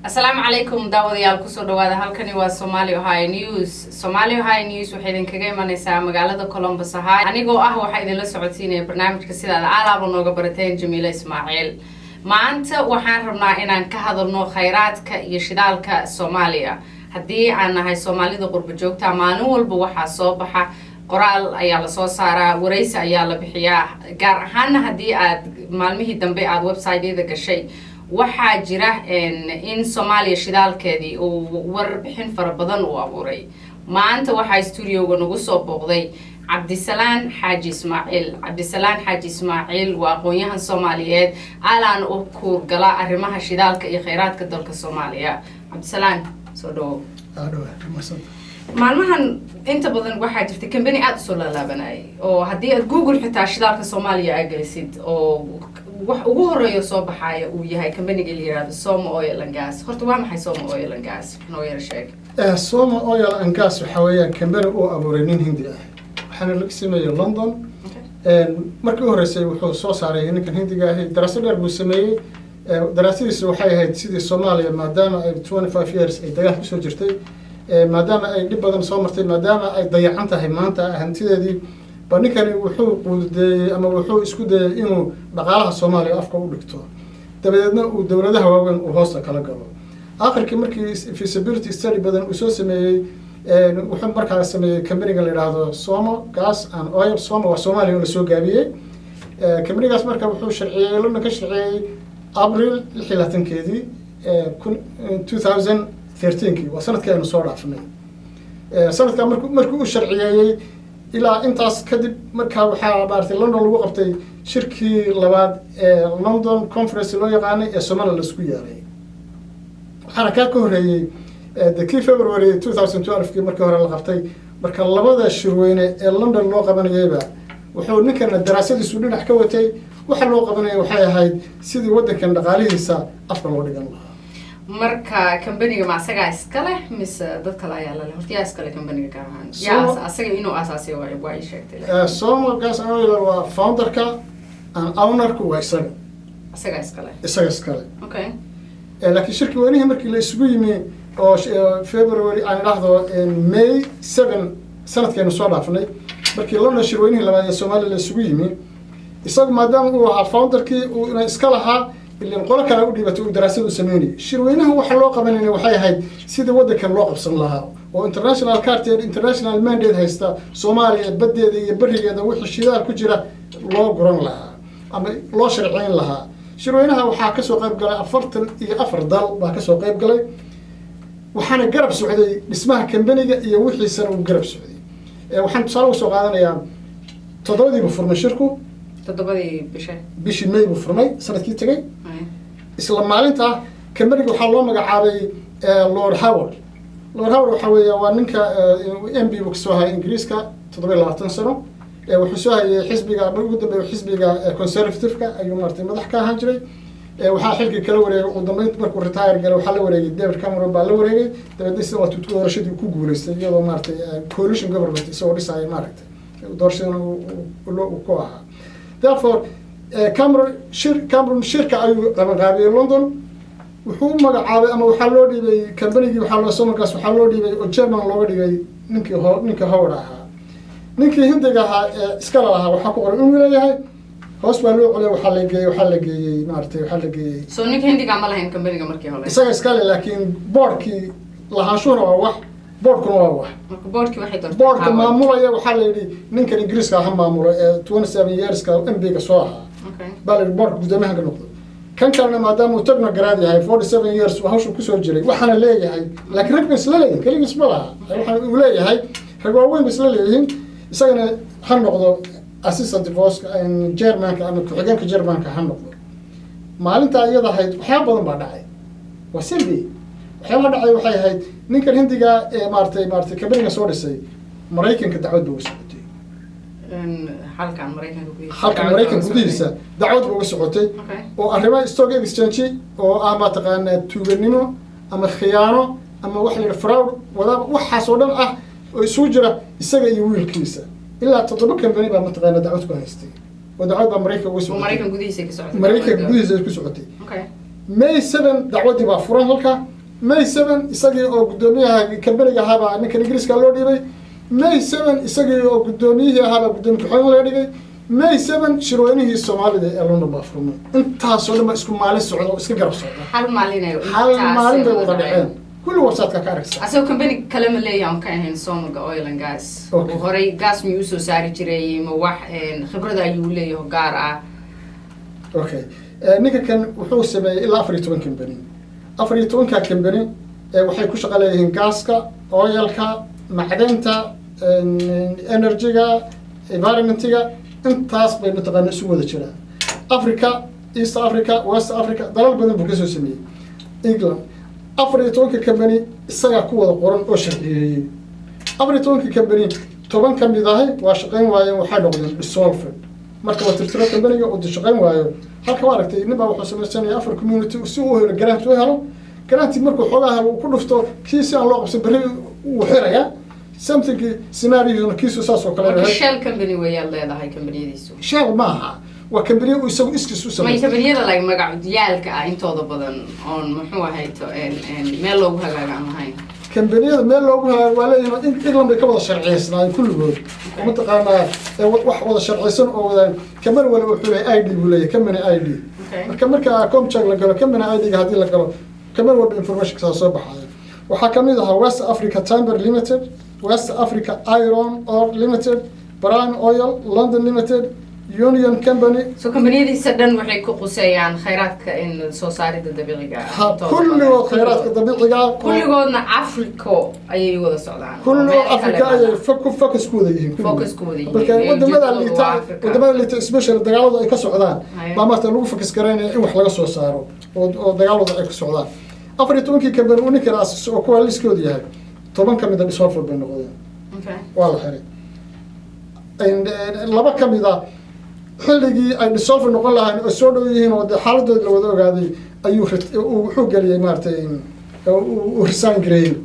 Asalaamu calaykum daawadayaal, kusoo dhawaada. Halkani waa Somali Ohio News. Somali Ohio News waxay idinkaga imaneysaa magaalada Columbus, Ohio. Anigoo ah waxaa idinla socodsiinaya barnaamijka sidaad aalaaba nooga barateen, Jamiila Ismaaciil. Maanta waxaan rabnaa inaan ka hadalno khayraadka iyo shidaalka Soomaaliya. Haddii aan nahay Soomaalida qurba joogta, maalin walba waxaa soo baxa qoraal ayaa lasoo saaraa, waraysi ayaa la bixiyaa. Gaar ahaana haddii aad maalmihii dambe aada website-yada gashay, waxaa jira in Soomaaliya shidaalkeedii uu warbixin fara badan uu abuuray. Maanta waxaa studioga nagu soo booqday Cabdisalaan Xaaji Ismaaciil. Cabdisalaan Xaaji Ismaaciil waa aqoon-yahan Soomaaliyeed, alaan u kuurgala arrimaha shidaalka iyo kheyraadka dalka Soomaaliya. Cabdisalaan, soo dhawow. Maalmahan inta badan waxaa jirta company aada usoo laalaabanayay, oo haddii aad Google xitaa shidaalka Soomaaliya aa gelisid, oo wax ugu horeeya soo baxaaya uu yahay companyga la yihahdo Soma Oil and Gas. Horta waa maxay Soma Oil and Gas? Noo yara sheeg. Soma Oil and Gas waxaa weeyaan company uu abuuray nin Hindi ah, waxaana laga sameeyey London. Markii u horreysay wuxuu soo saaray ninkan Hindiga ahi daraasad dheer buu sameeyey. Daraasadiisu waxay ahayd sidii Soomaaliya, maadaama ay 25 years ay dagaal kusoo jirtay, maadaama ay dhib badan soo martay, maadaama ay dayacan tahay maanta hantideedii, ba ninkani wuxuu quudeeyey ama wuxuu isku dayay inuu dhaqaalaha Soomaaliya afka u dhigto, dabadeedna uu dowladaha waaweyn uu hoosta kala galo. Akhirkii markii feasibility study badan uu soo sameeyey, wuxuu markaa sameeyey companyga la yidhaahdo Soma Gas and Oil. Soma waa Soomaaliya oo lasoo gaabiyey. Companygaas marka wuxuu sharciyey, London ka sharciyey, Abril 26-keedii kun 2013-kii, waa sanadkii aynu soo dhaafnay. Sanadkaa markii uu sharciyeeyey ilaa intaas kadib, markaa waxaa maaragtay London lagu qabtay shirkii labaad ee London Conference loo yaqaanay ee Somaliland laisku yeeray. Waxaana kaa ka horreeyey de kii February 2012kii markii hore la qabtay. Marka labada shirweyne ee London loo qabanayayba wuxuu ninkana daraasadiisu dhinac ka watay. Waxa loo qabanaya waxay ahayd sidii waddankan dhaqaalihiisa afka loo dhigan lahaa. Marka companyga ma asagaa iska leh mise dad kale ayaa laleh? Horta yaa iskale companyga gaar ahaan? Yaa asaga inuu aasaasay waa ii sheegtay. Soma Gas and Oil waa founderka and ownerku waa isaga. Asagaa iskale? Isaga iskale. Laakiin shirki weynihii markii la isugu yimi oo February, aan idhaahdo May 7 sanadkeenu soo dhaafnay, markii London shirweynihii labaad ee Soomaaliya la isugu yimi, isagu maadaama uu ahaa founderkii uuna iska lahaa, ilan qolo kale u dhiibatay uu daraasad u sameynayay. Shirweynaha waxa loo qabanayna waxay ahayd sidii waddankan loo qabsan lahaa oo international charter, international mandate haysta, Soomaaliya baddeeda iyo berigeeda wixii shidaal ku jira loo guran lahaa ama loo sharciyn lahaa. Shirweynaha waxaa kasoo qayb galay 44 dal baa kasoo qayb galay. Waxaana garab socday dhismaha companyga iyo wixiisana uu garab socday. Waxaan tusaale usoo qaadanayaa, 7-dii buu furmay shirku. 7-dii bisha? Bishii May buu furmay sanadkii tegay. Isla maalintaa companyga waxaa loo magacaabay Lord Howard. Lord Howard waxaa weeya waa ninka MP buu kasoo hayay Ingiriiska 27 sano. Wuxuu soo hayay xisbiga mar ugu dambeeya xisbiga Conservative-ka ayuu maaragtay madax ka ahaan jiray. Waxaa xilkii kala wareegay ugu dambeyn markuu retire galay, waxaa la wareegay David Cameron baa la wareegay. Dabeedna sida waa doorashadii ku guuleystay, iyadoo maaragtay coalition government isagoo dhisaya maaragtay doorashadana uu ku ahaa. Therefore Cameron shirka ayuu qabanqaabiyey London. Wuxuu u magacaabay ama waxaa loo dhiibay companygii, waxaa loo Soma Gas waxaa loo dhiibay oo chairman looga dhigay ninkii Howard ahaa. Ninkii Hindiga ahaa ee iskala lahaa waxaa ku qoran inuu leeyahay, hoos baa loo celiyay, waxaa la geeyey maaragtay waxaa la geeyey. So ninka Hindiga ma lahayn companyga markii hore? Isaga iskale, laakiin boardkii lahaanshuhuna waa wax, boardkuna waa wax. Marka boardkii waxay doorteen boardka Howard. Maamulaya waxaa la yidhi ninkan Ingiriiska ha maamulo ee 27 yearska MP-ga soo ahaa baa la yidhi boardka guddoomiyaha ka noqdo. Kan kalena maadaama uu technocrat yahay, 47 years uu hawsha kusoo jiray, waxaana leeyahay, laakiin rag ba isla leeyihin, keligiis ma laha, waxaan uu leeyahay rag waaweyn ba isla leeyihiin, isagana ha noqdo assistant vice chairmanka ama ku-xigeenka chairmanka ha noqdo. Maalintaa iyada ahayd waxyaaba badan baa dhacay. Waa simbi waxyaabaha dhacay waxay ahayd ninkan Hindiga ee maaratay companyga soo dhisay, Maraykanka dacwad ba uga socotay. Halkan Maraykanka gudihiisa? Halkan Maraykanka gudihiisa dacwad ba uga socotay oo arrimo stock exchange oo ah mataqaanaa tuuganimo ama khiyaano ama waxa la yidhi fraud wadaaba, waxaas oo dhan ah oo isugu jira isaga iyo wiilkiisa. Ilaa toddoba company baa mataqaanaa dacwad ku haystay oo dacwad baa Maraykanka uga oo socotay. Maraykan gudihiisa ka socotay? Maraykanka gudihiisa ku socotay. May 7 dacwadii baa furan halka. May 7 isagii oo guddoomiyaha kambaniga ahaabaa ninkan Ingiriiska loo dhiibay. May 7 isagii oo guddoomiyihii ahaabaa guddoomiye ku-xigeen laga dhigay. May 7 shirweynihii Soomaalida ee London baa furmay. Intaasoo dhan baa isku maalin socda oo iska garab socda. Hal maalin ay Hal maalin bay wada dhaceen. Kulli website-ka ka arkaysa. Asagoo company kale ma leeyahay on ka ahayn Soma Oil and Gas? Okay. Uu horey gas miyuu usoo saari jiray, ma wax khibrada ayuu leeyahay gaar ah? Okay. Ninka kan wuxuu sameeyey ilaa 14 company. 14-ka company waxay ku shaqo leeyihiin gaaska, oilka, macdanta, energy-ga, environment-iga. Intaas bay mataqaana isu wada jiraan. Africa, East Africa, West Africa, dalal badan buu kasoo sameeyey. England, 14-ka company isagaa ku wada qoran oo sharciyeeyey. 14-ka company, 10 ka mid ahi waa shaqayn waayeen, waxay noqdeen dissolved. Marka la tirtiro companiga uu shaqayn waayo, halka waa aragtay, nin baa wuxuu samaysanaya afar community si uu helo grant, u helo granti. Markuu xoogaa helo, uu ku dhufto kii si aan loo qabsan, berri wuu xirayaa. Something scenario kiisu saas oo kale Marka yahay. shell company weeyaad leedahay companiyadiisu? Shell maaha, waa company uu isagu iskiis u May samaystay. Companiyada like magacyaalka ah intooda badan oon muxuu ahayto meel loogu hagaaga aan lahayn. Kambaniyada meel loogu hagaago waa leeyihin. England bay ka wada sharciyeysnaayeen kulligood oo mataqaanaa wax wada sharciyeysan oo wada company waliba wuxuu leeyahay ID buu leeyahay, company ID. Marka Comcheck la galo, company ID-ga haddii la galo, company walba information saa soo baxaya. Waxaa kamid ahaa West Africa Timber Limited, West Africa Iron Ore Limited, Prime Oil London Limited, Union Company. So companiyadiisa dhan waxay ku quseeyaan khayraadka in soo saarida dabiiciga ah Ha, intooda kulligood badan. Khayraadka dabiiciga ah. Kulligoodna Africo ayay wada socdaan oo kulligood meel kale Africa ma ayay laha. Focus ku wada yihiin kulligood. Focus ku wada yihiin. Marka Ee, wadamada ujeedadoodu liita, waa Africa. wadamada liita, especially dagaaladu ay ka socdaan, Haye. baa maarata lagu focus garaynaya in wax laga soo saaro oo dagaaladu ay ku socdaan. 14-kii company uu ninkan aasasay oo kuwa liskoodu yahay, 10 ka mid a dissolved bay noqdeen. Waa la xiray. Laba ka mid a xilligii ay dissolve noqon lahayn oo soo dhow yihiin oo dee xaaladooda la wada ogaaday ayuu wuxuu geliyey maaragtay, uu resign gareeyey,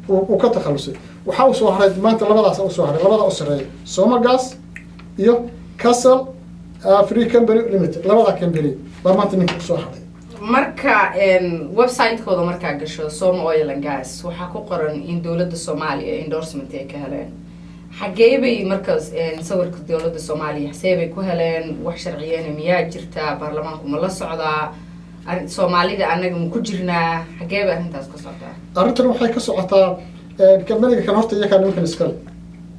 uu ka takhalusay. Waxaa usoo haray maanta labadaas usoo haray, labada u sareeya, Soma Gas iyo Castle Free Company Limited. Labada company baa maanta ninka usoo haray. Marka website-kooda markaa gasho, Soma Oil and Gas, waxaa ku qoran in dowladda Soomaaliya endorsement ay ka heleen. Xagee bay markaas sawirka dowladda Soomaaliya xasee bay ku heleen? Wax sharciyeena miyaa jirta? Baarlamaanku ma la socdaa? Soomaalida annaga ma ku jirnaa? Xagee bay arrintaas ka socotaa? Arrintan waxay ka socotaa companiga kan horta iyakaa nimankan iskale,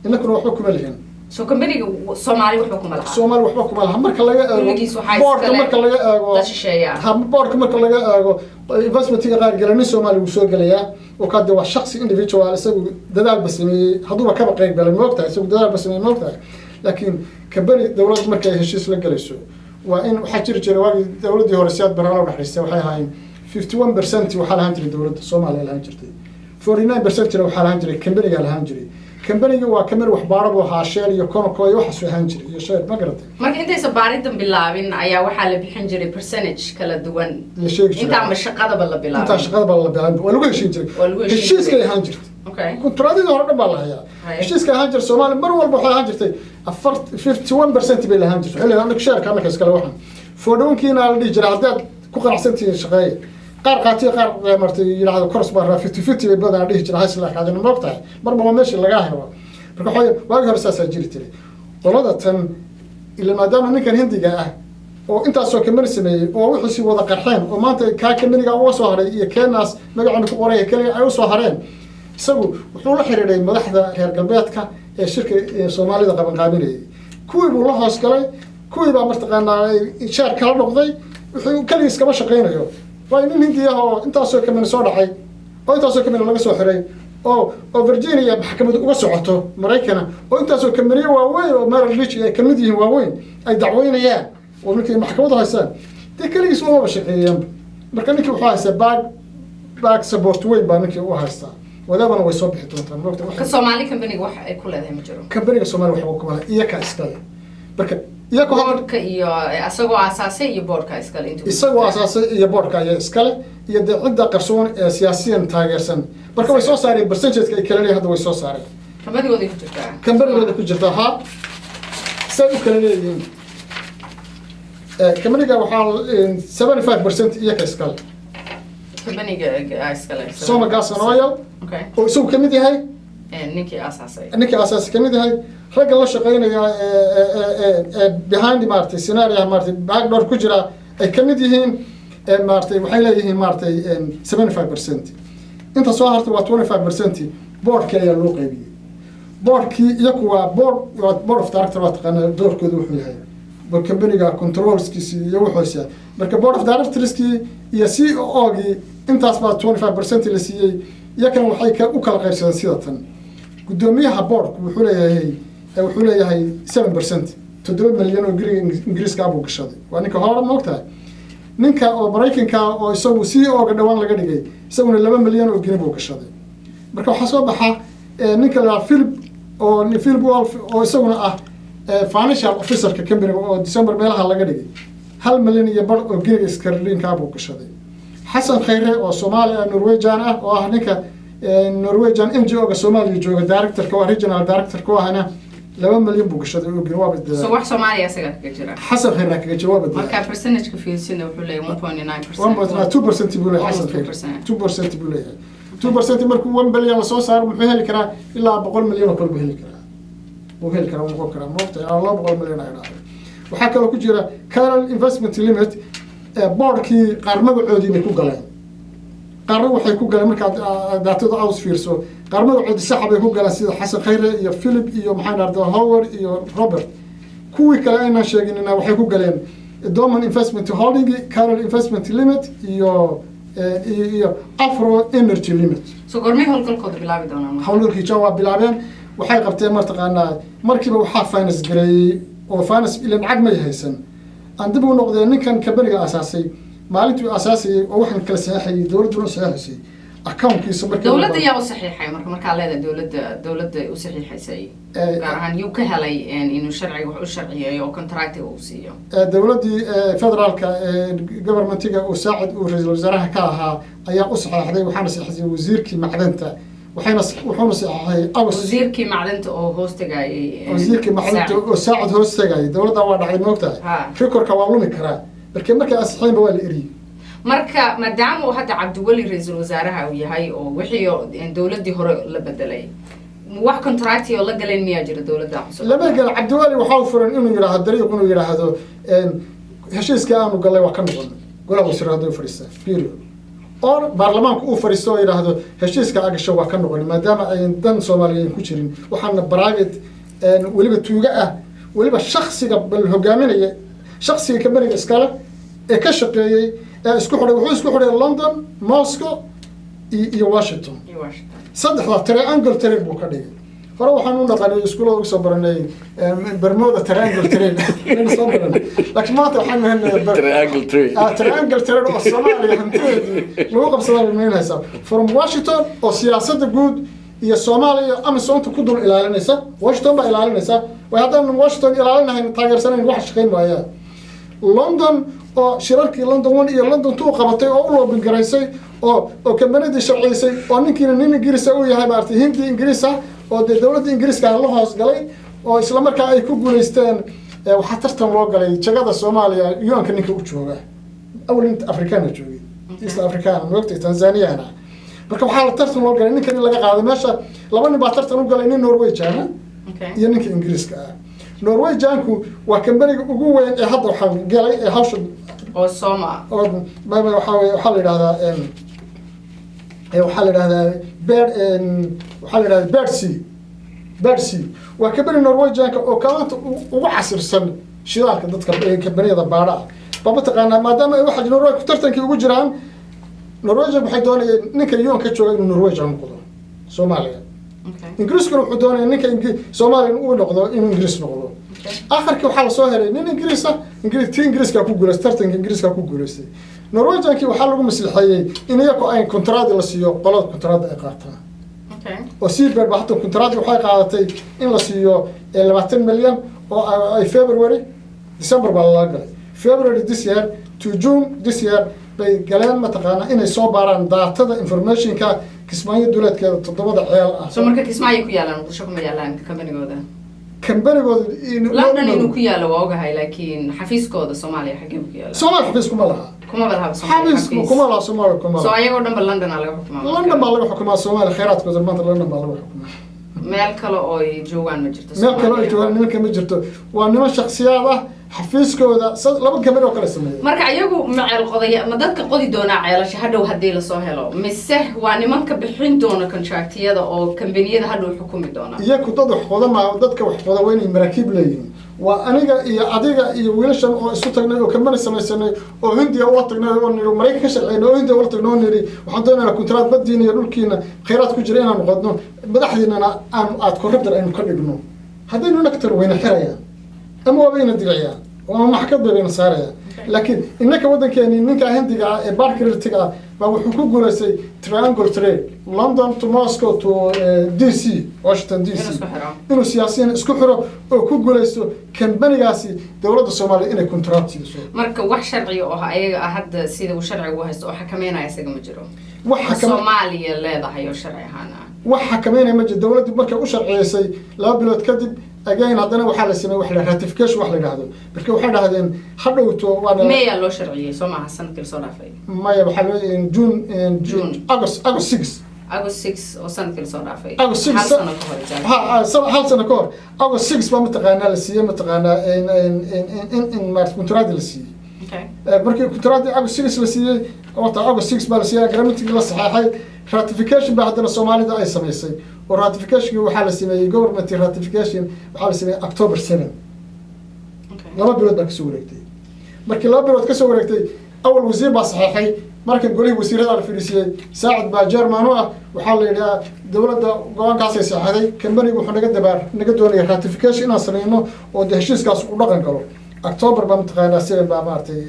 inakuna waxba kuma lihin. So companiga Soomaali waxba kuma laha? Soomaali waxba kuma laha marka laga eego Kulligiis waxaa boardka iskale marka laga eego dad shisheeye ah. Ha, boardka marka laga eego, investmentiga qaar gala nin Soomaali wuu soo gelayaa oo ka de waa shaksi individual, isagu dadaalba sameeyey, hadduuba kaba qayb galay, moogtahay, isagu dadaalba sameeyey, moogtahay. Laakiin company dowlad markay heshiis la gelayso waa in waxaa jiri jiray waagii dowladdii hore, Siyaad Barre loo dhexaystay, waxay ahaayeen 51% waxaa lahaan jiray dowladda Soomaaliya lahaan jirtay, 49%-na waxaa lahaan jiray companigaa lahaan jiray. Companiga waa company wax baaro buu ahaa, Shell iyo Conoco iyo waxaasuu ahaan jiray iyo Shell, ma garatay? Marka intaysan baaridan bilaabin ayaa waxaa la bixin jiray percentage kala duwan. La sheegi jiray. Intaanba shaqadaba la bilaabin. Intaan shaqada baa la bilaabin waa lagu heshiin jiray. Waa lagu heshiin Heshiiskay jiray. ahaan jirtay. Kontraadidii hore dhan baa la hayaa. Heshiiska ahaan jirta Soomaaliya mar walba waxay ahaan jirtay afar 51% bay lahaan jirtay xilliga annaga sheerka annaka iskale. Waxaan 41-kiina la dhihi jiray haddaad ku qanacsantihiin shaqeeye. Qaar qaatiyo, qaar martay yidhaahdo koros baa raa, 50-50 bay badanaa dhihi jiray, hays laakaadina, moogtahay, marba waa meeshii lagaa helo. Marka waxaa waagii hore saasaa jiri jiray. Qolada tan ila maadaama ninkan Hindiga ah oo intaasoo company sameeyey oo wixiisi wada qarxeen oo maanta kaa companiga uga soo haray iyo keenaas magaceena ku qoray keliya ay usoo hareen, isagu wuxuu la xiriiray madaxda reer galbeedka ee shirka ee Soomaalida qabanqaabinayay. Kuwii buu la hoos galay, kuwii baa mataqaanaa sheer kala noqday. Wuxuu keligiis kama shaqaynayo, waayo nin Hindi ah oo intaasoo company soo dhacay oo intaasoo company laga soo xiray oo Virginia maxkamadu uga socoto Maraykana oo intaasoo companiyo waaweyn oo Merrill Lynch ay kamid yihiin waaweyn ay dacweynayaan oo ninkii maxkamadu haystaan, dee keligiis umaba shaqeeyaanba. Marka ninkii wuxuu haystaa back support weyn baa ninkii u haystaa, wadaabana way soo bixi doontaa, moogta. Ka Soomaali companiga wax ay ku leedahay ma jiro? Companiga Soomaaliya waxba kuma laha, iyaka iskale. Marka iyaka Boardka iyo asagoo aasaasay iyo boardka iskale intuu Isagoo asaasay iyo boardka ayaa iskale iyo dee cidda qarsoon ee siyaasiyan taageersan. Marka way soo saareen percentageka ay kala leeyihin, hadda way soo saareen. Companigooday ku jirtaa? Companigooda ku jirta, ha, say u kala leeyihiin. Companyga waxaa 75% iyaka iskale. Companyga iskale. Soma Gas and Oil oo isagu kamid yahay. Ninkii aasaasay. Ninkii aasaasay kamid yahay, ragga la shaqeynaya ee behind, maaragtay, scenario, maaragtay, backdoor ku jira ay kamid yihiin, maaragtay, waxay leeyihiin, maaragtay, 75%. Inta soo hartay waa 25%. Boardkii ayaa loo qaybiyey. Boardkii iyaku waa board, waa board of director, waa taqaanaa doorkoodu wuxuu yahay companyga controlskiisi iyo wuxuusa. Marka board of directorskii iyo CEO gii intaas baa 25% la siiyey. Iyakana waxay u kala qaybsadeen sida tan: guddoomiyaha boardku wuxuu leeyahay 7%, 7 milyan oo giriga Ingiriiska buu gashaday. Waa ninka hore, moogtahay, ninka oo Maraykanka oo isagu CEO ga dhawaan laga dhigay, isaguna 2 milyan oo gini buu gashaday. Marka waxaa soo baxa ninka la Philip, oo Philip Wolf, oo isaguna ah financial officerka companyga oo December meelaha laga dhigay, 1.5 milyan oo giniga sterlinka buu gashaday. Xasan Khayre oo Soomaali ah, Norwegian ah, oo ah ninka Norwegian NGO ga Soomaaliya jooga directorka, waa regional directorka u ahna, 2 milyan buu gashaday oo gini waaba. So wax Soomaaliya isaga kaga jira. Xasan Khayre kaga jira waaba. Marka percentage-ka fiirsina, wuxuu leeyahay 1.9%. 1.2% buu leeyahay Xasan Khayre. 2% buu leeyahay. 2% markuu 1 billion lasoo saaro, muxuu heli karaa? Ilaa 100 milyan oo kale buu heli karaa, wuu heli karaa, wuu noqon karaa, moogta, 200 milyan ay dhacday. Waxaa kaloo ku jira Caral Investment Limit. Boardkii qaar magacoodii bay ku galeen, qaarna waxay ku galeen, markaad datada aus fiirso, qaar magacoodii saxa bay ku galeen, sida Xasan Khayre iyo Philip iyo, maxaan dhahdaa, Howard iyo Robert. Kuwii kale aynaan sheeginina waxay ku galeen Doman Investment Holding, Caral Investment Limit iyo Afro Energy Limit. So goormay howlgalkooda bilaabi doonaan? Howlgalkii ja waa bilaabeen. Waxay qabteen, mataqaanaa, markiiba waxaa finance gareeyey oo finance ila lacag may haysan. Aan dib u noqdee, ninkan companyga asaasay, maalintuu asaasayay oo waxaan kala saxeexayay, dowladduna saxeexaysay accountkiisa markii Dowladda yaa u saxiixay? Marka markaa leedahay dowladda u saxiixaysay, gaar ahaan yuu ka helay inuu sharciga wax u sharciyeeyo oo contractiga uu siiyo? Dowladdii federaalka, governmentiga uu Saacid uu ra-iisul wasaaraha ka ahaa ayaa u saxeexday. Waxaana saxeexday wasiirkii macdanta, waxayna wuxuuna saxeexay August. Wasiirkii macdanta oo hoos tagayay? Wasiirkii macdanta oo Saacid hoos tagayay. Dowladda waa dhacday, moogtahay, recordka waa lumi karaa. Marka markay ansixeenba waa la eriyey. Marka maadaama uu hadda Cabdiweli ra-iisul wasaaraha uu yahay oo wixii dowladdii hore la bedelay, wax contracti oo la galeen miyaa jira dowladda cusub? Lama gala. Cabdiweli waxaa u furan inuu yidhaahdo dariiq, inuu yidhaahdo heshiiskii aanu gallay waa ka noqon, golaha wasiir hadday fadhiistaa, period, or baarlamaanku uu fadhiisto oo yidhaahdo heshiiska agasho waa ka noqon, maadaama ayn dan Soomaaliya ku jirin. Waxaana private, weliba tuuga ah, weliba shaksiga bal hogaaminaya, shaksiga companyga iskale ee ka shaqeeyey ee isku xidhay, wuxuu isku xidhay London, Moscow iyo Washington. Saddexda triangle trade buu ka dhigay. Hore waxaan u naqanay, iskuullada usoo baranay, Bermuda Triangle trade aynu soo baranay, laakiin maanta waxaan nahanay Triangle trade. Triangle trade oo Soomaaliya hantideedii lagu qabsadaa imaynaysa from Washington, oo siyaasadda guud iyo Soomaaliya AMISOMta ku dul ilaalinaysa. Washington baa ilaalinaysa. Way haddaan Washington ilaalinahayn, taageersanayn, wax shaqayn waayaan. London oo shirarkii London 1 iyo London 2 qabatay oo u lobbying garaysay oo kambanadii sharciysay, oo ninkiina nin Ingiriisa uu yahay, maaragtay, Hindi Ingiriis ah, oo dee dowladda Ingiriiska la hoos galay, oo isla markaa ay ku guulaysteen. Waxaa tartan loo galay jagada Soomaaliya UN-ka ninka u jooga. Awal inta Afrikaana joogay, East Africana, moogtay, Tanzaniana. Marka waxaa la tartan loo galay ninkan in laga qaado meesha. Laba nin baa tartan u galay, nin Norwegiana iyo ninka Ingiriiska ah. Norwegianku waa kambaniga ugu weyn ee hadda waxaa galay ee hawsha oo Soma. Oo waxaa weye, waxaa la yidhahdaa Bird, waxaa la yidhahdaa Bird Sea. Bird Sea waa kambani Norwegianka oo kaanta ugu casirsan shidaalka dadka kambaniyada baadha ah ba, mataqaanaa. Maadaama ay waxa Norway tartankii ugu jiraan, Norwegian waxay doonayeen ninka UN ka jooga inuu Norwegian noqdo Soomaaliya. Ingiriiskuna wuxuu doonaya ninka Soomaaliya uu noqdo inuu Ingiriis noqdo. Akharkii waxaa lasoo helay nin Ingiriis ah. Ingiriis tii Ingiriiska ku guuleystay, tartanka Ingiriiska ku guuleystay. Norwegiankii waxaa lagu maslixeeyey in iyaku ay kontraadi la siiyo, qolada kontraada ay qaataan oo Seabird ba hata kontraadi waxay qaadatay in la siiyo 20 milyan oo ay February, December baa lala galay, February this year to June this year bay galeen, mataqaanaa, inay soo baaraan datada, informationka Kismaayo duleedkeeda toddobada ceel ah. So marka Kismaayo ku yaalaan, Muqdisho kuma yaalaan companygooda? Kambanigooda London inuu ku yaalo waa ogahay, laakiin xafiiskooda Soomaaliya xagee buu ku yaala? Soomaaliya xafiis kuma laha. Kuma badahaba Soomaaliya. Xafiis kuma laha, Soomaaliya kuma So laha. Ayagoo dhan ba London aa laga xukumaa marka. London baa laga xukumaa Soomaaliya, khayraadkooda maanta London baa laga xukumaa. Meel kale oo ay joogaan ma jirto? Meel kale oo ay Soomaaliya. Joogaan nimanka ma jirto. Waa niman shaksiyaad ah. Xafiiskooda laba company oo kale sameeya. Marka ayagu ma ceel qodaya, ma dadka qodi doonaa ceelasha hadhow haddii lasoo helo, mise waa nimanka bixin doona contractiyada oo kambaniyada hadhow xukumi doona? Iyaku dad wax qoda maaha. Dadka wax qoda waa inay maraakiib leeyihiin. Waa aniga iyo adiga iyo wiilashan oo isu tagnay oo company samaysanay oo Hindiya ula tagnay oo nidhi Maraykan ka sharceynay oo Hindiya ula tagnay oo nidhi waxaan doonaynaa contract baddiina iyo dhulkiina khayraad ku jira inaan qodno, madaxdiinana aan aad corrupted aynu ka dhigno. Haddaynu nagtar wayna xirayaan ama waaba ina dilayaan ama maxkamad bayna saarayaan. Laakiin innaka waddankeeni, ninka Hindiga ah ee barkritiga ah baa wuxuu ku guulaystay triangle trade, London to Moscow to DC, Washington DC. Inuu isku xiro. Inuu siyaasiyan isku xiro oo ku guulaysto kambanigaasi dowladda Soomaaliya inay contract siiso. Marka wax sharciga oo ayaga ah hadda sida uu sharcigu u haysto oo xakameynaya isaga ma jiro? Wax xakame Soomaaliya leedahay oo sharci ahaan ah? Wax xakameynaya ma jiro. Dowladdu markay u sharciyeysay, 2 bilood kadib again haddana waxaa la sameeyey wax la ratification wax la yidhaahdo. Marka waxay dhahdeen hadhowto waana Meeyaa loo sharciyey? Soo maaha sanadkii lasoo dhaafay? Maya, waxaa loo June. June. August 6. August 6 oo sanadkii lasoo dhaafay. August 6. Hal sano ka hor, exactly. Ha, hal sano ka hor, August 6 baa mataqaanaa la siiyey, mataqaanaa in maarata contract la siiyey. Markii contract August 6 la siiyey, horta August 6 baa la siiyey, agreementkii la saxeexay. Ratification baa haddana Soomaalida ay samaysay oo ratificationki waxaa la sameeyey, government ratification waxaa la sameeyey October 7. 2 bilood baa kasoo wareegtay. Markii 2 bilood kasoo wareegtay, awal wasiir baa saxeexay. Markan golihii wasiirada la fadhiisiyey, Saacid baa chairman u ah. Waxaa la yidhaha dowladda go-aankaasay saxeexday, kambanigu wuxuu naga dabaar naga doonaya ratification inaan sameyno oo de heshiiskaas uu dhaqan galo. October baa mataqaanaa 7 baa maaragtay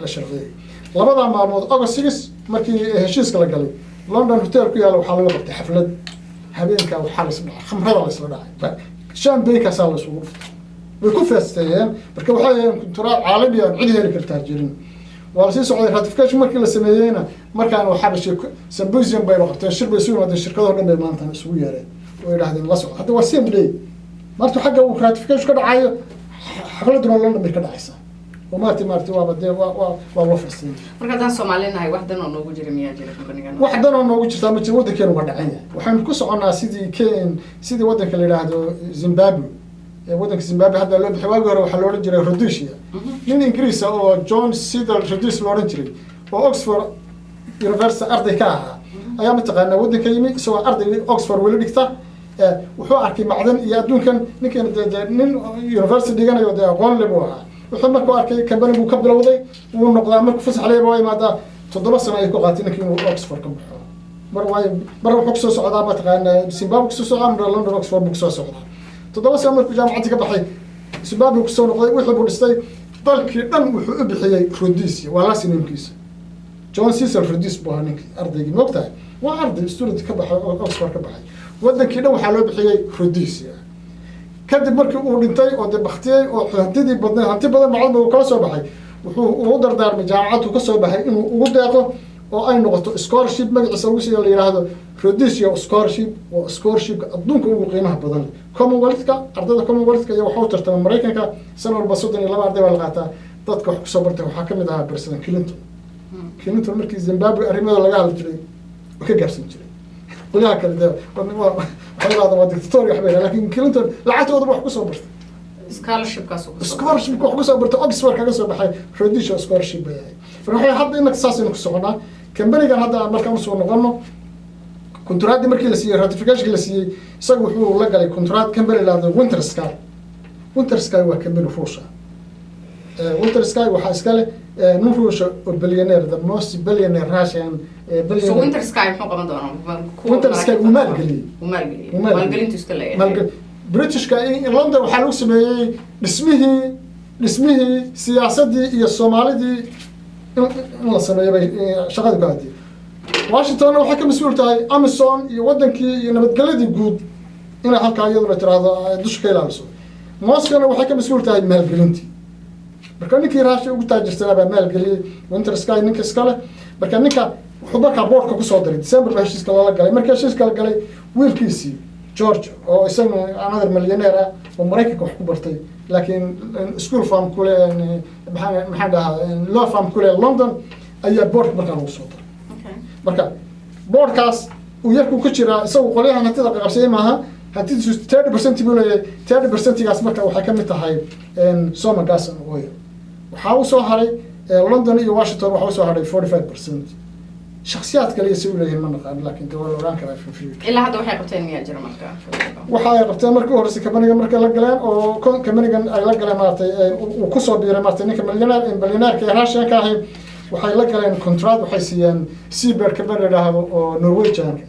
la sharciyey. Labadaa maalmood, August 6 markii heshiiska la galay, London hotel ku yaalla waxaa laga qabtay xaflad. Habeenkaa waxaa laisla dhacay khamrada, laisla dhacay champagne-kaasaa la isugu dhuftay, way ku feesteeyeen. Marka waxay ahayn contract caalami aan cid heli kartaa jirin. Waa lasii socday. Ratification markii la sameeyeyna, markaan waxaa la sheeg symposium bayba qabteen, shir bay isu yimaadeen, shirkadoo dhan bay maantan isugu yeereen oo yidhahdeen la socdo. Hadda waa same day maanta xagga uu ratification ka dhacayo, xafladuna London bay ka dhacaysaa oo maarata waaba dee waa loo feesteeyey. Marka haddaan Soomaali nahay, wax dan oo noogu jira miyaa jira kambanigan? Wax danoo noogu jirtaa ma jiro. Waddankeenu waa dhacan yahay. Waxaynu ku soconnaa sidii sidii waddanka la yidhaahdo Zimbabwe. Ee waddanka Zimbabwe hadda loo bixi, waagii hore waxaa la odhan jiray Rhodesia. Nin Ingiriisa oo John Cecil Rhodes lo odhan jiray oo Oxford University arday ka ahaa ayaa mataqaanaa waddanka yimi isagoo arday Oxford weli dhigta. Wuxuu arkay macdan iyo adduunkan. Ninkan dee nin university dhiganayo dee aqoon le buu ahaa. Wuxuu markuu arkay company buu ka bilowday. Wuu noqdaa markuu fasax leeba waa imaadaa. 7 sano ayay ku qaatay ninkii inuu Oxford ka baxo. Mar waayo mar wuxuu kusoo socdaa mataqaanaa Zimbabwe kusoo socdaa, mar London Oxford buu kusoo socdaa. 7 sano markuu jaamacaddii ka baxay, Zimbabwe kusoo noqday, wixii buu dhistay. Dalkii dhan wuxuu u bixiyey Rhodesia, waa last namekiisa. John Cecil Rhodes buu ahaa ninkii ardaygii, moogtahay, waa arday student ka baxay oo Oxford ka baxay. Wadankii dhan waxaa loo bixiyey Rhodesia. Kadib markii uu dhintay oo dee baktiyey oo hantidii badnayd, hanti badan macalin uu kala soo baxay, wuxuu ugu dardaarmay jaamacaddu ka soo baxay inuu ugu deeqo oo ay noqoto scholarship magaciisa ugu siiyo, la yidhaahdo Rhodesia Scholarship. Waa scholarshipka adduunka ugu qiimaha badan leh. Commonwealthka, ardayda Commonwealthka iyo waxa u tartama Maraykanka. San walba 32 arday baa la qaataa. Dadka wax kusoo bartay waxaa kamid ahaa President Clinton. Clinton markii Zimbabwe arrimada laga hadli jiray oo ka gaarsan jiray qolyaha kale, dee waxay yidhahdaan waa dictator waxba yidhahdaan, laakiin Clinton lacagtooda wax kusoo bartay. Scholarshipkaas uu kusoo Scholarship wax kusoo bartay, Oxford kaga soo baxay. Rhodesia Scholarship bay ahayd. Marka waxay hadda inaka saasaynu ku soconaa. Kambanigan hadda aan markaan usoo noqono, contractii markii la siiyey, ratificationki la siiyey, isaga wuxuu la galay contract company lahado Winter Sky. Winter Sky waa company Ruusha. Winter Sky waxaa iska leh nin Ruusha oo billionaire, the most billionaire Russian So billionaire. Winter Sky muxuu qaban doonaa? Winter Sky wuu maalgeliyey. Wuu maalgeliyey. Wuu maalgeliyey. Maalgelintu iska leeyahay. Britishka in London waxaa lagu sameeyey dhismihii siyaasaddii iyo Soomaalidii in la sameeyo bay shaqadii ku hadiyay. Washingtonna waxay ka mas-uul tahay AMISOM iyo wadankii iyo nabadgelyadii guud inay halkaa iyaduna tiraahdo ay dusha ka ilaaliso. Moscowna waxay ka mas-uul tahay maalgelintii. Marka ninkii Raasha ugu taajirsanaa baa maalgeliyey Winter Sky, ninka iskale. Marka ninka wuxuu markaa boardka kusoo diray, December baa heshiiska lala galay. Markii heshiiska la galay, wiilkiisii George oo isaguna another millionaire ah oo Maraykanka wax ku bartay, laakiin school firm kule, maxaan dhahaa, law firm kule London, ayaa boardka markaa lagu soo daray. Marka boardkaas uu yarku ku jiraa, isagu qolyahan hantida qabsayay maaha. Hantidiisu 30% buu leeyahay. 30%gaas marka waxay ka mid tahay Soma Gas and Oil. Waxaa usoo haray London iyo Washington, waxaa usoo haray 45%. Shaksiyaad kale iyo si u leeyihiin ma naqaan, laakiin de waa la ogaan karaa in future. Ilaa hadda waxay qabteen miyaa jira marka? Waxa ay qabteen, markii u horreysay companyga markay la galeen oo companygan ay la galeen, maaragtay, uu kusoo biiray, maaragtay, ninka millionaire billionaireka ee Russianka ahi, waxay la galeen contract. Waxay siiyeen Seabed company la yidhaahdo oo Norwegianka,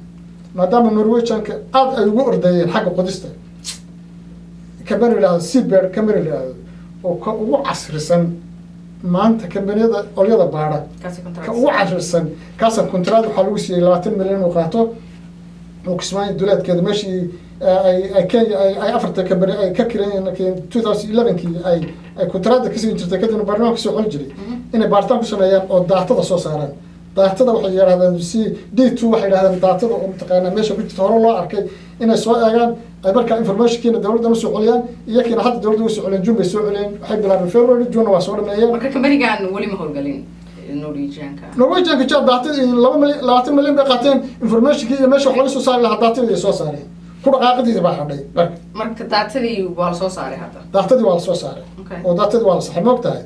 maadaama Norwegianka aad ay ugu ordayeen xagga qodista. Company la yidhahdo Seabed, company la yidhahdo oo ka ugu casrisan maanta kambaniyada olyada baadha, kaasi contract ka ugu casrisan, kaasa contract waxaa lagu siiyey 20 milyan uu qaato oo Kismaayo duleedkeeda meeshii ay Kenya ay afarta company ay ka kireen 2011kii ay contracta ka siin jirtay, kadibna baarlamaanka soo celi jiray, inay baaritaan ku sameeyaan oo datada soo saaraan. Datada waxay yidhahdeen C D 2, waxay yidhahdeen datada oo mataqaanaa meesha ku jirta hore loo arkay inay soo eegaan, ay markaa informationkiina dowladdan usoo celiyaan. Iyakiina hadda dowladda usoo celiyeen. June bay soo celiyeen, waxay bilaabeen February, June waa soo dhameeyeen. Marka companygan weli ma howlgelin, Norwegianka? Norwegianka ja data 2 milyan, 20 milyan bay qaateen. Informationkii iyo meesha wax laga soo saari lahaa datadii ay soo saareen, ku dhaqaaqadiisa baa hadhay marka. Marka datadii waa la soo saaray hadda? Datadii waa la soo saaray oo datadii waa la saxay, ma ogtahay?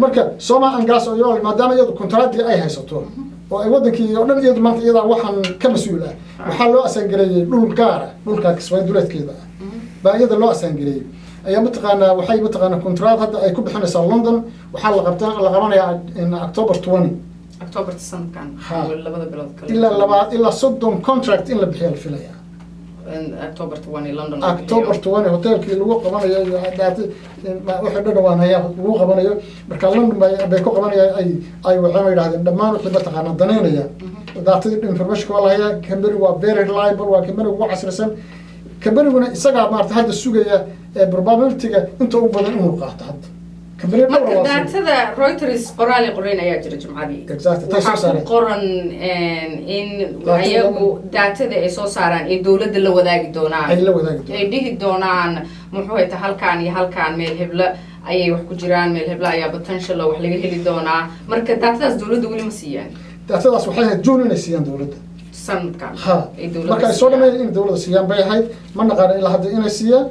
Marka Soma and Gas Oil, maadaama iyadu contractii ay haysato oo ay wadankii oo dhan iyadu maanta iyadaa waxaan ka mas-uul ah, waxaa loo assign gareeyey dhul gaar ah, dhulka Kismaayo duleedkeeda ah baa iyada loo assign gareeyey. Ayaa mataqaanaa, waxay mataqaanaa contract hadda ay ku bixinaysaa London. Waxaa la qabta la qabanayaa in October 20. October sanadkan? Ha. Weli 2 bilood kale. Ilaa 2 ilaa 30 contract in la bixiya la filayaa. In October 20 London la October bixiyo. 20 hotelkii lagu qabanayo iyo daata waxay dhan dhawaanaya lagu qabanayo. Marka London bay ku qabanayaan. Ay waxay yidhahdeen dhammaan wixii mataqaanaa danaynaya datadii informationka waa la hayaa. Company waa very reliable, waa company ugu casrisan. Companyguna isagaa maarata hadda sugaya probability-ga inta ugu badan inuu qaato hadda company dhowr Marka waa sugaya. datada Reuters qoraal ay qoreen ayaa jira Jimcadii. Exactly, tay soo Waxaa ku saareen. qoran in Datada ayagu datada ay soo saaraan ay dowladda la wadaagi doonaan. Ay la wadaagi doonaan. Ay dhihi doonaan, muxuu hayta, halkaan iyo halkaan meel hebla ayay wax ku jiraan, meel hebla ayaa potential oo wax laga heli doonaa. Marka datadaas dowladda weli ma siiyaan? Datadaas waxay ahayd June inay siiyaan dowladda. Sanadkan Ha. ay dowladda Marka ay soo siiyaan. dhameeyeen in dowladda siiyaan bay ahayd. Ma naqaano ilaa hadda inay siiyaan,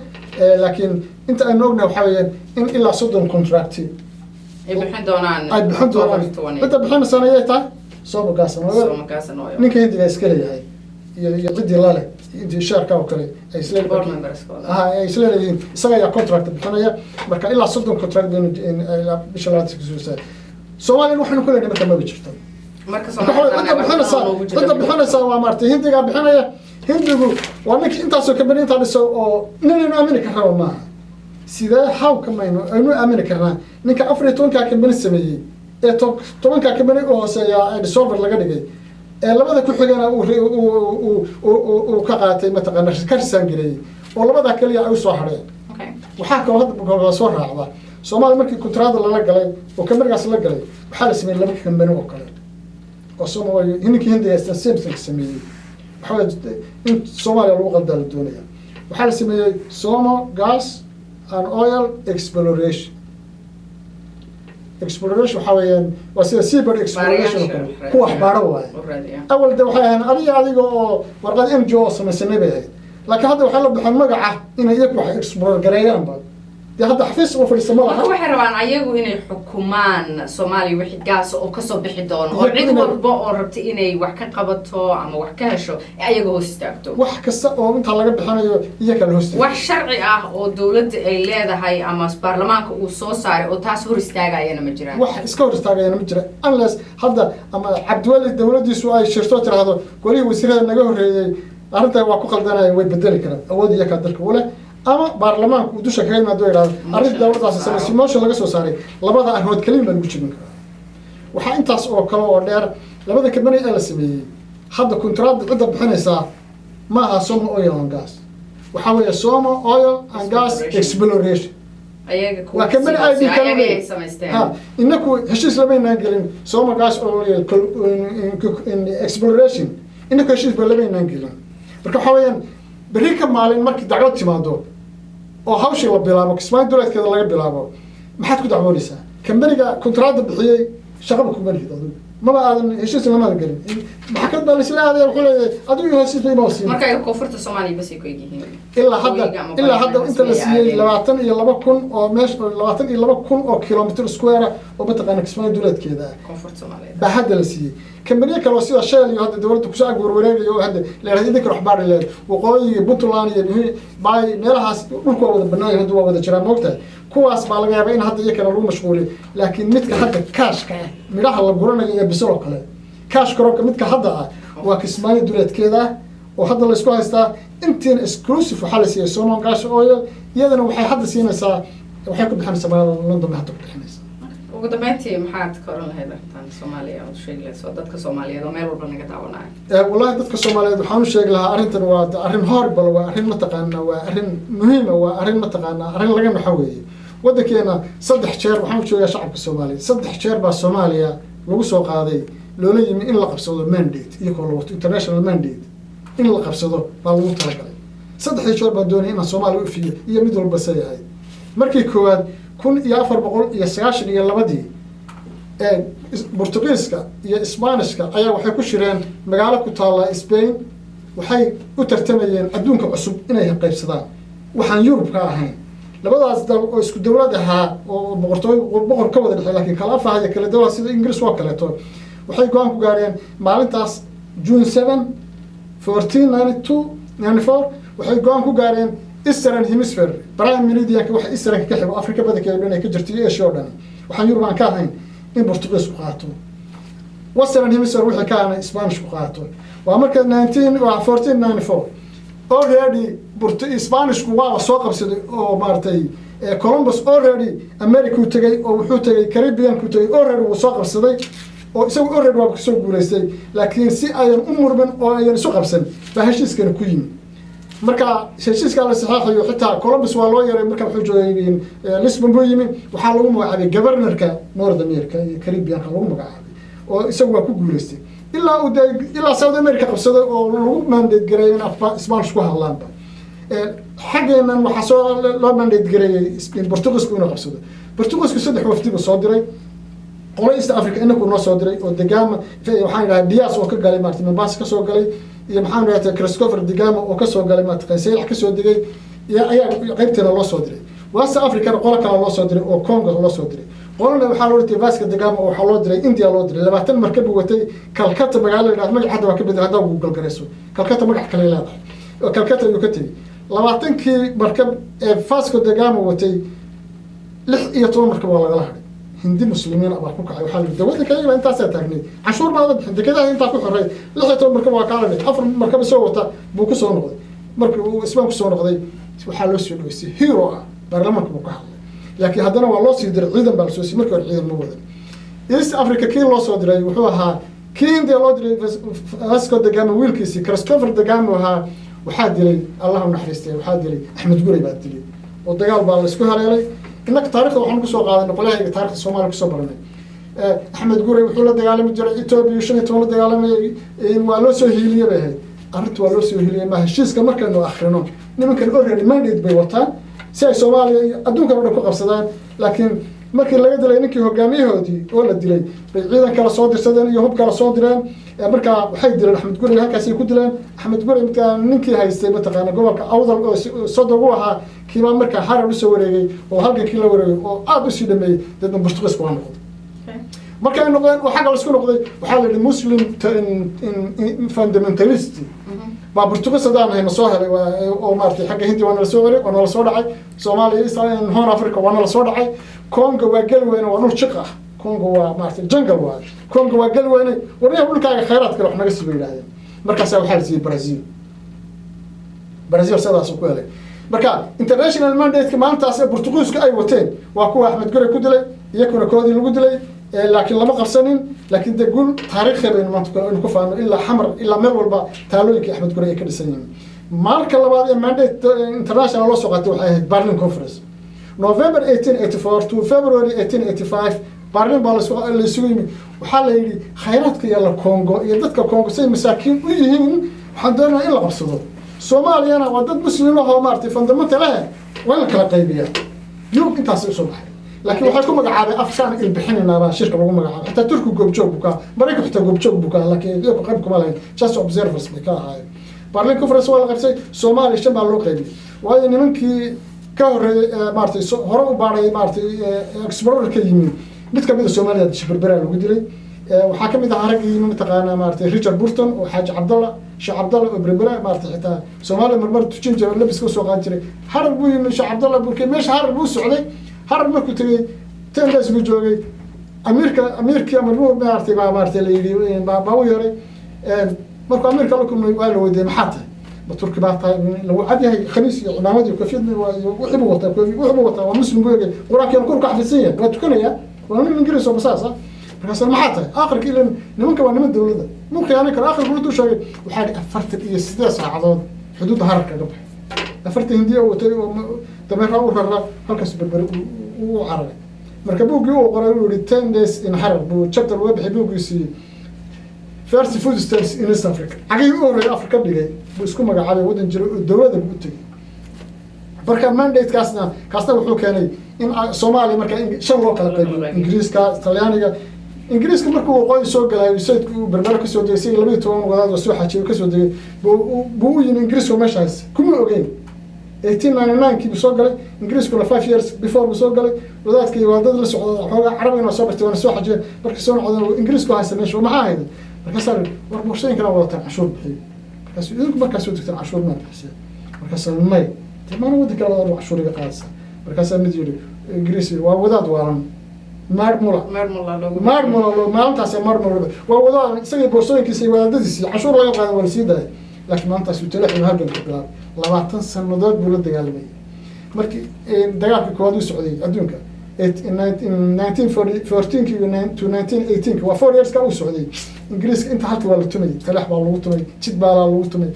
laakiin inta aynu ognahay waxaa weeyaan in ilaa 30 contract ay bixin doonaan ay bixin doonaan. October 20. Cidda bixinaysana ayay tahay Soma Gas. Soma Gas and Oil. Ninka Hindiga iska leeyahay iyo ciddii lale, intii shaarka oo kale ay isla Board memberskooda. Ha, ay isla leeyihiin, isaga ayaa contract bixinaya. Marka ilaa 30 contract baynu bisha 20 kasoo saaray. Soomaaliya waxaynu ku leenahay marka maba jirto. Marka Marka waxa cidda bixinaysaa, cidda bixinaysaa waa maaragtay Hindigaa bixinaya. Hindigu waa ninkii intaasoo company intaa dhiso oo ninaynu aamini karnaba maaha. Sidee hawka maynu aynu aamini karnaa ninka 14-kaa company sameeyey ee 10-kaa company u hooseeya ee dissolver laga dhigay, ee labada ku xigana uu ka qaatay, mataqaana, ka resign gareeyey, oo labadaa kaliya ay usoo hadheen? Waxaa kaloo hadda soo raacda, Soomaaliya markii contracta lala galay oo companygaas la galay, waxaa la sameeyey laba company oo kale oo Soomaaliya ninkii Hindiga Samsung sameeyey. Waxaa weeye in Soomaaliya lagu qaldaa la doonaya. Waxaa la sameeyey Somo Gas and Oil Exploration. Exploration waxaa weeyaan waa sida Seabed Exploration oo kale, kuwa wax baaro waaye. Awal de waxay ahayn adiga oo warqad NGO oo samaysanay bay ahayd, laakiin hadda waxay la baxeen magaca inay iyagu wax explore gareeyaanba. Dee hadda xafiis oo fadhiista ma laha. Marka waxay rabaan ayagu inay xukumaan Soomaaliya wixii gaas oo kasoo bixi doono, oo Iyagu cid walba oo rabta inay wax ka qabato ama wax ka hesho ee ayaga hoos istaagto. Wax kasta oo intaa laga bixinayo iyaga la hoostiisa. Wax sharci ah oo dowladda ay leedahay ama baarlamaanka uu soo saaray oo taas hor istaagayana ma jiraan. Wax iska hor istaagayana ma jira, unless hadda ama Cabdiweli dowladdiisu ay shirto, tiraahdo golihii wasiirada naga horreeyey arrintan waa ku qaldanaya, way bedeli karaan, awood iyakaa dalka u leh, ama baarlamaanku uu dusha kaga yimaado, yidhahdo arrinta dowladdaasi samaysay motion laga soo saaray. Labada arrimood keliya baa lagu jebin karaa. Waxaa intaas oo kale oo dheer, labada company ee la sameeyey hadda contract cidda bixinaysaa ma aha Soma Oil and Gas, waxaa weeye Soma Oil and Gas Exploration. Ayaga Waa company ID kale. Ayaga ay samaysteen. Ha, inaku heshiis lamaynaan gelin Soma Gas Oil Exploration, inaku heshiis ba lamaynaan gelin. Marka waxaa weeyaan Berri ka maalin markii dacwad timaado oo hawshii la bilaabo, Kismaayo duleedkeeda laga bilaabo, maxaad ku dacwoonaysaa? Kambaniga kontraadda bixiyey shaqaba kuma lihid adigu, maba aadan heshiis lamaadan gelin. Maxkamad baa laisla aadaya, wuxuu leeyahay adigu iyo heshiisba ima siin. Marka iyaga koonfurta Soomaaliya bas ay ku egyihiin? Ilaa hadda Waqooyiga ama ilaa hadda bariga inta la rasmi siiyey aadeen. 22,000 oo meesha, 22,000 oo kilometer square ah oo mataqaana Kismaayo duleedkeeda ah koonfurta Soomaaliyeed baa hadda la siiyey. Kambaniyo kale oo sida Shell iyo hadda dowladda kusoo ag warwareegayo oo hadda la yidhahdo idinka wax baadhi leed waqooyiga Puntland iyo bay meelahaas dhulku waa wada banaan yahay, hadda waa wada jiraan, moogtahay. Kuwaas baa laga yaabaa in hadda iyakana lagu mashquuliyo, laakiin midka hadda kaashka ah, midhaha la guranayo ee bisil oo kale, cash cropka midka hadda ah waa Kismaayo duleedkeeda ah oo hadda laysku haystaa. Intiina exclusive waxaa la siiyey Somon Gas Oil. Iyadana waxay hadda siinaysaa, waxay ku bixinaysaa magaalada London bay hadda ku bixinaysaa. Ugu dambeyntii, maxaad ka oran lahayd arrintan Soomaaliya ood sheegi lahayd soo dadka Soomaaliyeed oo meel walba naga daawanaya? Wallahi dadka Soomaaliyeed waxaan u sheegi lahaa, arrintan waa arrin horrible, waa arrin mataqaana, waa arrin muhiima, waa arrin mataqaana, arrin laga naxo weeye. Waddankeena saddex jeer, waxaan u joogaa shacabka Soomaaliya, saddex jeer baa Soomaaliya lagu soo qaaday, loola yimi in la qabsado mandate, iyagoo la wato international mandate in la qabsado baa lagu talagalay. Saddexdii jeer baan doonaya inaan Soomaaliya u ifiyo iyo mid walba say ahayd. Markii koowaad, 1492-dii, Portugiiska iyo Isbaanishka ayaa waxay ku shireen magaalo ku taalla Spain. Waxay u tartamayeen adduunka cusub inay qaybsadaan, waxaan Yurub ka ahayn. Labadaas dal oo isku dowlad ahaa oo boqortooy boqor ka wada dhexey, laakiin kala afahaya, kala dawla, sida Ingiriis oo kaleeto, waxay go-aan ku gaareen maalintaas June 7, 1492, 94, waxay go-aan ku gaareen Eastern Hemisphere, prime meridianka, waxa Easternka ka xigo, Africa badankeeda o dhan ay ka jirto iyo Asia oo dhan, waxaan Yurub aan ka ahayn, in Portugiisku qaato. Western Hemisphere wixii ka ahna Spanishku qaato. Waa marka nineteen waa 1494. Already Spanishku waaba soo qabsaday oo maaragtay Columbus already America uu tegay oo wuxuu tegay Caribbean ku tegay, already wuu soo qabsaday oo isagu already waaba kasoo guulaystay, laakiin si ayan u murmin oo ayan isu qabsan baa heshiiskani ku yimi. Marka heshiiskaa la saxeexayo, xitaa Columbus waa loo yaray. Marka wuxuu joogay Lisbon buu yimi, waxaa lagu magacaabay governorka North America iyo Caribbeanka lagu magacaabay, oo isagu waa ku guulaystay ilaa uu dee ilaa South America qabsaday oo lagu mandate gareeyay in afba Spanish ku hadlaanba. Xaggeennan waxaa soo loo mandate gareeyey in Portugiisku inuu qabsado. Portugiisku saddex wafdi buu soo diray. Qolo East Africa inaku noo soo diray oo Dagama, waxaan idhaha Dias, oo ka galay maarata Mombasa kasoo galay, iyo maxaan idhahda Christopher Dagama oo kasoo galay maarata Saylac kasoo degay iyo ayaa qaybteena loo soo diray. West Africana qolo kale loo soo diray oo Congo loo soo diray. Qolona waxaa loo diray Vasco da Gama oo waxaa loo diray India loo diray. 20 markab buu watay. Calcutta magaalo la yidhahdo, magac hadda waa ka bedel, haddaa Google garayso Calcutta magac kale leedahay, oo Calcutta ayuu ka tegey. 20-kii markab ee Vasco da Gama watay, 16 markab waa lagala hadhay. Hindi Muslimiin baa ku kacay. Waxaa la yidhi waddanka ayaga intaasaa taagnay, canshuur baada bixin, dekedaha intaa ku xoreey, 16 markab waa kaa ladhay. Afar markab isagoo wata buu kusoo noqday. Markii uu Isbaan kusoo noqday, waxaa loo soo dhaweystay hero ah, baarlamaanka buu ka hadlay, laakiin haddana waa loo sii diray ciidan baa lasoo siiyey. Markii hore ciidan ma wadan. East Africa kii loo soo diray wuxuu ahaa kii India loo diray, Vasco da Gama wiilkiisii Christopher da Gama ahaa. Waxaa dilay, Allah u naxariistay, waxaa dilay Axmed Gurey baa dilay oo dagaal baa laisku haleelay. Innaka taarikhda waxaan kusoo qaadanay qolyahayga taarikhda Soomaaliya kusoo baranay, Axmed Gurey wuxuu la dagaalami jiray Etoobiya, 15 la dagaalamayay, waa loo soo hiiliye bay ahayd arrintu. Waa loo soo hiiliyey ma. Heshiiska markaynu akhrino, nimankan already mandate bay wataan si ay Soomaaliya iyo adduunkan o dhan ku qabsadaan, laakiin markii laga dilay ninkii hogaamiyahoodii oo la dilay bay ciidan kale soo dirsadeen iyo hub kale soo direen. Markaa waxay dileen Axmed Gurey, halkaasay ku dileen Axmed Gurey. Markaa ninkii haystay mataqaana gobolka Awdal oo sodog u ahaa, kiibaa markaa Xarar usoo wareegay oo halgankii la wareegay oo aada usii dhameeyey. Dadna Portugiiska waa noqday. Markay noqdeen oo xagga laisku noqday, waxaa la yidhi Muslim fundamentalist baa Portugiis haddaan hayna soo helay oo maaragtay xagga Hindi waa nala soo celay, waa nala soo dhacay. Soomaaliya, Horn Africa waa nala soo dhacay. Congo waa geli weyne, waa dhul jiq ah. Congo waa maaragtay jungle waa. Congo waa geli weyne, waryaha dhulkaaga khayraad kale wax naga sii bay yidhahdeen. Markaasaa waxaa la siiyey Brazil. Brazil sidaasuu ku helay. Marka international mandate-ka maalintaas ee Portugiisku ay wateen waa kuwa Axmed Gurey ku dilay, iyakuna koodii lagu dilay, laakiin lama qabsanin. Laakiin dee guul taariikhi baynu maanta aynu ku faano, ilaa Xamar ilaa meel walba taalooyinkii Axmed Gurey ay ka dhisan yihiin. Marka labaad ee mandate international loo soo qaatay waxay ahayd Berlin Conference, November 1884 to February 1885. Berlin baa laysugu yimi. Waxaa la yidhi khayraadka yaalla Congo iyo dadka Congo say masaakiin u yihiin, waxaan doonayaa in la qabsado. Soomaaliyana waa dad Muslim ahoo maaragtay fundamental eh, waa in la kala qaybiyaa. Yurub intaasay usoo baxay, laakiin waxay ku magacaabay afkaan ilbixinaynaa baa shirka lagu magacaabay. Xitaa Turku goobjoog buu ka, Maraykanku xitaa goobjoog buu ka, laakiin iyagu qayb kuma lahayn, just observers bay ka ahaayeen. Berlin Conference waa la qabsay. Soomaaliya shan baa loo qaybiyey, waayo nimankii ka horreeyey maaragtay hore u baadhay, maaragtay explorer ka yimi, mid kamid a Soomaaliya Berberaa lagu dilay. Waxaa kamid ahaa raggii yimi, mataqaanaa, maaragtay Richard Burton oo Xaaji Cabdalla, Sheekh Cabdalla oo Berbera, maaragtay xitaa Soomaaliya marmar tujin jiray, labiska usoo qaadi jiray. Harar buu yimi Sheekh Cabdalla burkey meesha. Harar buu socday. Harar markuu tegey, 10 days buu joogay. Amiirka, amiirkii ama maaragtay baa maaragtay la yidhi baa u yeeray. Markuu amiirka la kulmay, waa la weydiiyey: "Maxaa tahay? Ma Turki baa tahay?" Lagu cad yahay, khamiis iyo cimaamad iyo koofiyad iyo wixii buu wataa, koofi wixii buu wataa, waa Muslim buu egay, Qur-aankiina kor ka xafidsan yahay, waa tukanaya, waa nin Ingiriis oo basaas ah. Markaas: "Maxaa tahay?" Aakhirka ilan nimanka waa niman dowladda mu khiyaanan karo. Aakhirka runtuu sheegay. Waxaa dhi 48 saacadood xuduudda Harar kaga baxay, 40 Hindiya watay oo dameeraha u raraa, halkaas Berbere u cararay. Marka buuggii uu qoray uu yihi 10 Days in Harar buu chapter uga bixay buuggiisii First Footsteps in East Africa, cagihii u horreeyay Africa dhigay buu isku magacaabay, waddan jiray oo dowladda buu u tegey. Marka mandate-kaasna kaasna wuxuu keenay in Soomaaliya marka shan loo kala qaybiyo: Ingiriiska, Talyaaniga. Ingiriiska markuu waqooyi soo galayo, sayidku uu Berbera kasoo degay, si 12 wadaad oo soo xajiyay kasoo degay buu u yimi. Ingiriisku meeshaas kuma ogeyn. 1899-kii buu soo galay Ingiriiskuna, 5 years before buu soo galay. Wadaadkii waa dad la socda, xoogaa Carabigana soo bartay, waana soo xajiyeen. Markii soo noqdeen, Ingiriisku haysta meesha, maxaa hayday? Markaasaa war boorsooyinkana wadataan, canshuur bixiyo. Markaasu idinku markaa soo degtaan, canshuur maa bixiseen? Markaasaa may maana waddan kale wadaad canshuur iga qaadaysa. Markaasaa mid yidhi, Ingiriis yidhi: "Waa wadaad waalan, Marmula." Marmula loogu Marmula loo maalintaas Marmula waa wadaad, isagii boorsooyinkiisa iyo wadaadadiisi canshuur laga qaadan, waa lasii daayay. Laakiin maalintaas uu talaxu halganka bilaabay. 20 sanadood buu la dagaalamayay. Markii dagaalkii koowaad uu socday adduunka, 1914 to 1918, waa 4 years ka uu socday. Ingiriiska inta halka waa la tumay, Talax baa lagu tumay, Jidbaalaa lagu tumay,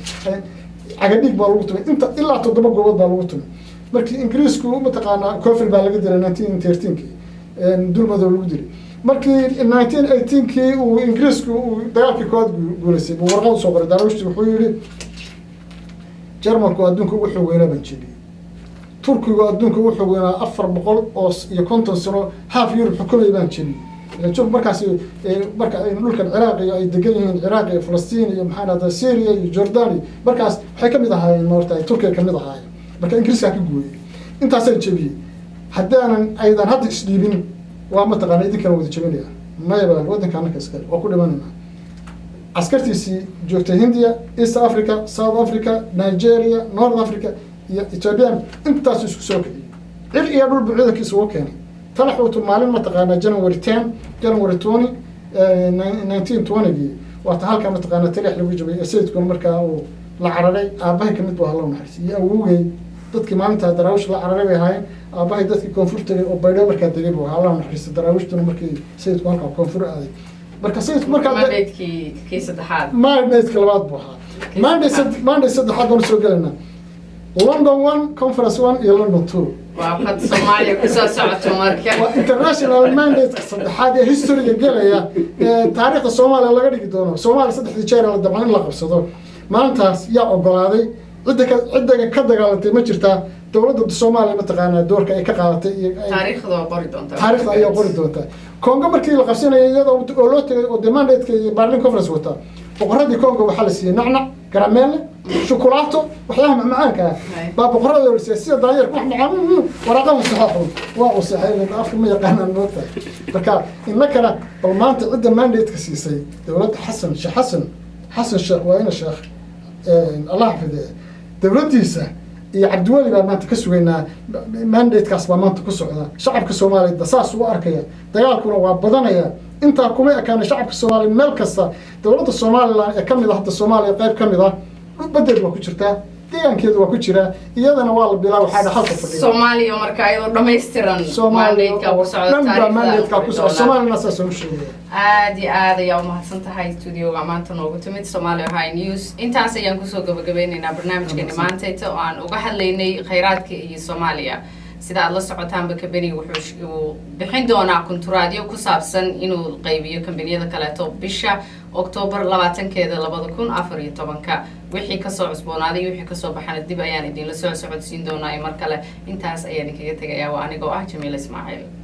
Cagadhiig baa lagu tumay, inta ilaa toddoba goobood baa lagu tumay. Markii Ingiriisku, mataqaanaa, Covel baa laga dilay 1913-kii, Dulmadow lagu dilay. Markii 1918-kii uu Ingiriisku uu dagaalkii koowaad guulaystay, buu warqad usoo qoray Daraawiishti. Wuxuu yihi: "Jarmalku adduunka ugu xoog weynaa baan jebiyey, Turkigu adduunka ugu xoog weynaa 450 sano half Yurub xukumay baan jebiyey." Turk markaas marka dhulkan Ciraaq iyo ay degan yihiin, Ciraaq iyo Falastiin iyo maxaa dhahdaa Syria iyo Jordan iyo markaas waxay kamid ahaayeen, maarta, Turkiga kamid ahaayeen. Marka Ingiriiskaa ka gooyey, intaasaan jebiyey, haddaanan aydan hadda isdhiibin, waa mataqaana idinkana wada jebinaya. Maya baan waddanka annaka iskale, waa ku dhimanayna. Askartiisii joogtay Hindiya, East Africa, South Africa, Nigeria, North Africa iyo Ethiopian, intaasu isku soo kiciyey. Cir iyo dhul buu ciidankiisa ugu keenay. Talaxuutu maalin, mataqaanaa, January 10, January 20, 1920-gii, waata halkaa, mataqaanaa, Taleex lagu jabay ee sayidkuna markaa uu la cararay. Aabbahay kamid buu, Alla naxariis, iyo awowgay, dadkii maalintaa Daraawish la cararay bay ahaayeen. Aabbahay dadkii koonfur tegay oo Baydhabo markaa degay buu ahaa, Allah naxariista. Daraawishtuna markii sayidku halkaa koonfur aaday, marka sayidku markaa Mandate-kii kii saddexaad. Mandate-ka labaad buu ahaa. Mandate saddexaad baanu soo gelaynaa: London One, Conference One iyo London Two. Waa qad Soomaaliya kusoo socoto marka. Waa international mandate saddexaad ee history-ga gelaya ee taariikhda Soomaaliya laga dhigi doono. Soomaaliya saddexdii jeer la damco in la qabsado, maalintaas yaa ogolaaday? Cidda ka dagaalantay ma jirtaa? Dowladda Soomaaliya, mataqaanaa, doorka ay ka qaadatay iyo Taariikhda waa qori doontaa. Taariikhda ayaa qori doontaa. Congo markii la qabsanayay, iyadoo oo loo tegay oo dee mandate-ka iyo Berlin Conference wataa, boqoradii Congo waxaa la siiyey nacnac, garameelle, shukulaato, waxyaalaha macmacaanka ah baa boqorada la siiyey, sida daanyeerka wax macaan. Waraaqaha saxaaxu waa uu saxay, afka ma yaqaanaan, moogtahay. Marka innakana bal maanta cidda mandate-ka siisay dowladda Xasan Sheekh, Xasan Sheekh, waa ina Sheekh, Allah xafidee, dowladdiisa iyo Cabdiweli baa maanta ka sugaynaa. Mandate-kaas baa maanta ku socda. Shacabka Soomaaliya saas u arkaya, dagaalkuna waa badanaya. Intaa kuma ekaana shacabka Soomaaliya meel kasta. Dowladda Somaliland ee kamid ah hadda Soomaaliya, qayb ka mid ah badeed waa ku jirtaa, deegaankeedu waa ku jiraa, iyadana waa la bilaa. Waxaa halka fadhiya Soomaaliya marka ayadoo dhammaystiran. Soomaaliya mandate-ka ku socda. dhan baa mandate-ka ku socda. Taariikhda. Soomaaliyana saasaan u sheegaya. Aad iyo aad ayaa umahadsan tahay studioga maanta noogu timid Somalia Ohio News. Intaas ayaan kusoo gabagabeyneynaa barnaamijkeeni maantayta oo aan uga hadlaynay khayraadka iyo Soomaaliya. Sida aad la socotaanba, kambaniga wuxuu uu bixin doonaa kunturaadyo ku saabsan inuu qaybiyo kambaniyada kaleeto bisha Oktoobar 20-keeda 2014-ka. Wixii kasoo cusboonaaday iyo wixii kasoo baxana dib ayaan idinla soo socodsiin doonaa. Mar kale intaas ayaan idinkaga tegayaa. Waa anigoo ah Jamiila Ismaaciil.